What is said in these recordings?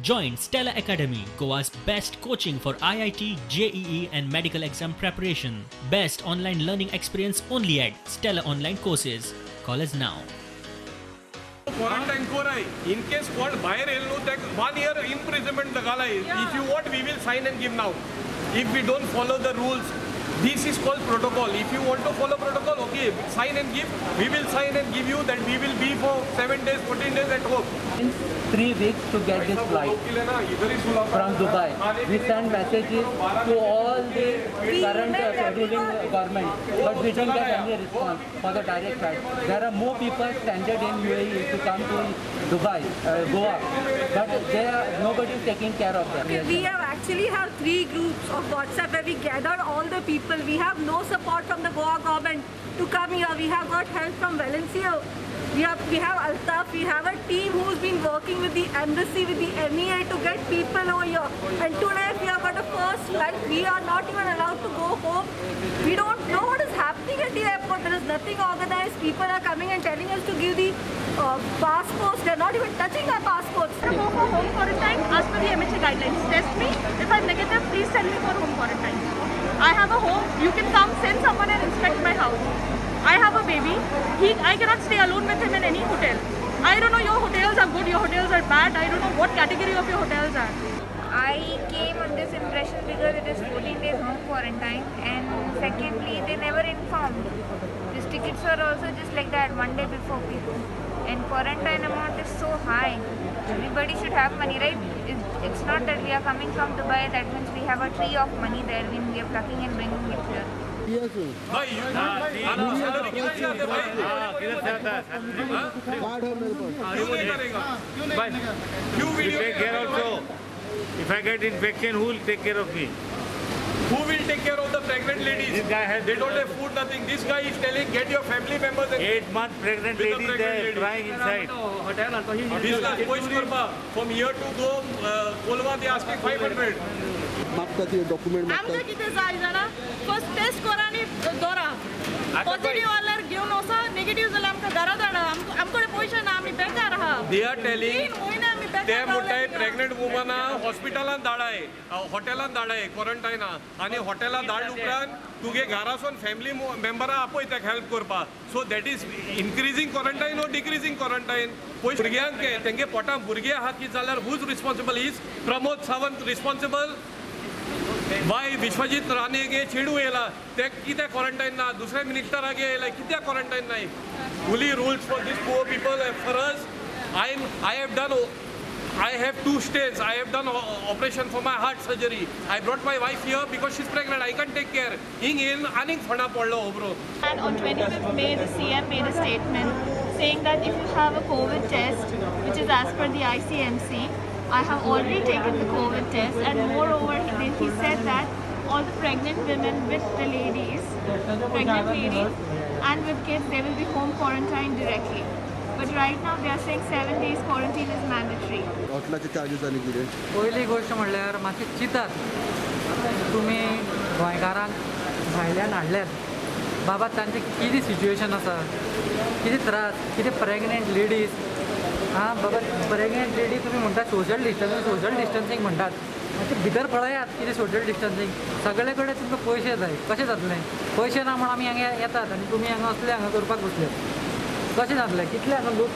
Join Stella Academy, Goa's best coaching for IIT, JEE, and medical exam preparation. Best online learning experience only at Stella Online Courses. Call us now. Quarantine कोराय in case कोण भायर येयलो न्हू तेका one year imprisonment घालाय. If you want, we will sign and give now. If we don't follow the rules, this is called protocol. If you want to follow protocol, okay, sign and give. We will sign and give you that we will be for 7 days, 14 days at home. 3 weeks to get this flight from Dubai. We sent messages to all the current ruling government, but we didn't get any response for the direct flight. There are more people stranded in UAE to come to Dubai, Goa, but they are, nobody is taking care of them. Okay, we have actually have three groups of WhatsApp where we gathered all the people. We have no support from the Goa government to come here. We have got help from Valencia. We have Altaf. We have a team who's been working with the embassy, with the MEA to get people over here. And today we have got a first flight. We are not even allowed to go home. We don't know what is happening at the airport. There is nothing organized. People are coming and telling us to give the passports. They're not even touching our passports. To go for home quarantine as per the MHA guidelines. Test me. If I'm negative, please send me for home quarantine. I have a home. You can come, send someone and inspect my house. I have a baby. I cannot stay alone with him in any hotel. I don't know, your hotels are good, your hotels are bad. I don't know what category of your hotels are. I came on this impression because it is 14 days home quarantine, and secondly, they never informed. These tickets were also just like that, one day before people. And quarantine amount is so high. Everybody should have money, right? It's not that we are coming from Dubai, that means we have a tree of money there, we are plucking and bringing it here. भाई, salary किधर से आते भाई? किधर से आता है? Card है मेरे pass. क्यों नहीं करेगा? क्यों You video take care also. If I get infection, who will take care of me? Who will take care of the pregnant ladies? This guy has They don't have food, nothing. This guy is telling, get your family members and 8-month pregnant With the lady pregnant there lady. Crying inside. 20 lakh पयशे करपा. From here to go, Colva, they asking 500. मागता ते document मागता. आमकां कितें जाय जाणा, first taste करा आनी दवरा. पॉझिटिव्ह आल्यार घेवन वचा, नेगेटिव्ह जाल्यार आमकां घरा धाडा. आमकडे पयशे ना, आमी बेकार आहा. They are telling 3 म्हयने आमी ते बेकार म्हणटाय रावले. प्रेग्नंट वुमना हॉस्पिटलान धाडाय, हॉटेलान धाडाय क्वॉरंटायना आनी हॉटेलान धाड उपरांत तुगे घरासून फॅमिली मेंबरां आपय तेका हेल्प करपा. So that is increasing quarantine or decreasing quarantine? पयशे भुरग्यांक तेंगे पोटान भुरगे आहा कितें जाल्यार, who's responsible? Is Pramod Sawant responsible? Why Vishwajit Rane गे चेडू येयला ते कित्याक क्वॉरंटायन ना? दुसऱ्या मिनिस्टरागे येयला, कित्याक क्वॉरंटायन नाय? Fully rules for this poor people. For us, I have two stents. I have done operation for my heart surgery. I brought my wife here because she's pregnant. I can't take care. हिंग येवन आनीक फोंडा पडलो हो bro. And on 25th May, the CM made a statement saying that if you have a COVID test, which is as per the ICMC, I have already taken the COVID test, and moreover, he said that all the pregnant women with the ladies, pregnant ladies, and with kids, they will be home quarantined directly. But right now, they are saying 7 days quarantine is mandatory. हॉटेलाचे charges आनी कितें? पयली गोश्ट म्हणल्यार मातशें चिंतात, तुमी गोंयकारांक भायल्यान हाडल्यात बाबा, तांचें कितें सिच्युएशन आसा, कितें त्रास, कितें प्रेग्नेंट लेडीज आं बाबा. प्रेग्नेंट लेडी तुमी म्हणटा सोशल डिस्टन्सींग, सोशल डिस्टन्सींग म्हणटात, मातशें भितर पळयात कितें सोशल डिस्टन्सींग. सगळे कडेन तुमकां पयशे जाय. कशें जातलें? पयशे ना म्हूण आमी हांगा येतात आनी तुमी हांगा असले हांगा करपाक बसल्यात. कशें जातलें? कितले हांगा लोक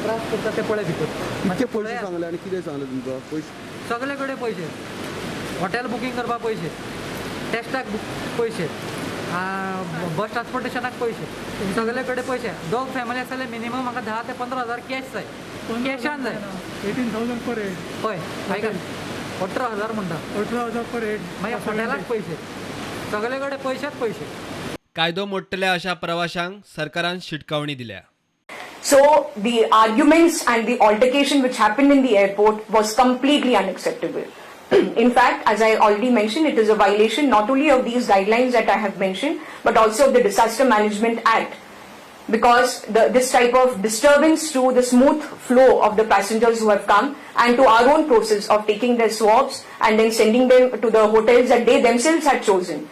त्रास करतात ते पळय भितर. कितके पयशे पळयात. सांगले आनी कितें सांगलें तुमकां पयशे? सगळे कडेन पयशे. हॉटेल बुकींग करपाक पयशे, टेस्टाक पयशे, बस ट्रान्सपोर्टेशनाक पयशे, सगळे कडेन पयशे. दोग फॅमिली आसा जाल्यार मिनिमम म्हाका 10 ते 15 हजार कॅश जाय, कॅशान जाय. 18,000 पर हेड. पळय, आयकात, 18,000 म्हणटा. 18,000 पर हेड. मागीर हॉटेलाक पयशे, सगळे कडेन पयशेच पयशे. कायदो मोडटल्या अशा प्रवाशांक सरकारान शिटकावणी दिल्या. So the arguments and the altercation which happened in the airport was completely unacceptable. In fact, as I already mentioned, it is a violation not only of these guidelines that I have mentioned, but also of the Disaster Management Act. Because this type of disturbance to the smooth flow of the passengers who have come and to our own process of taking their swabs and then sending them to the hotels that they themselves had chosen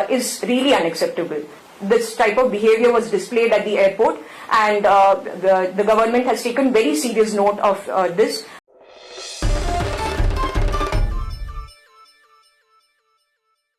is really unacceptable. This type of behavior was displayed at the airport, and the government has taken very serious note of this.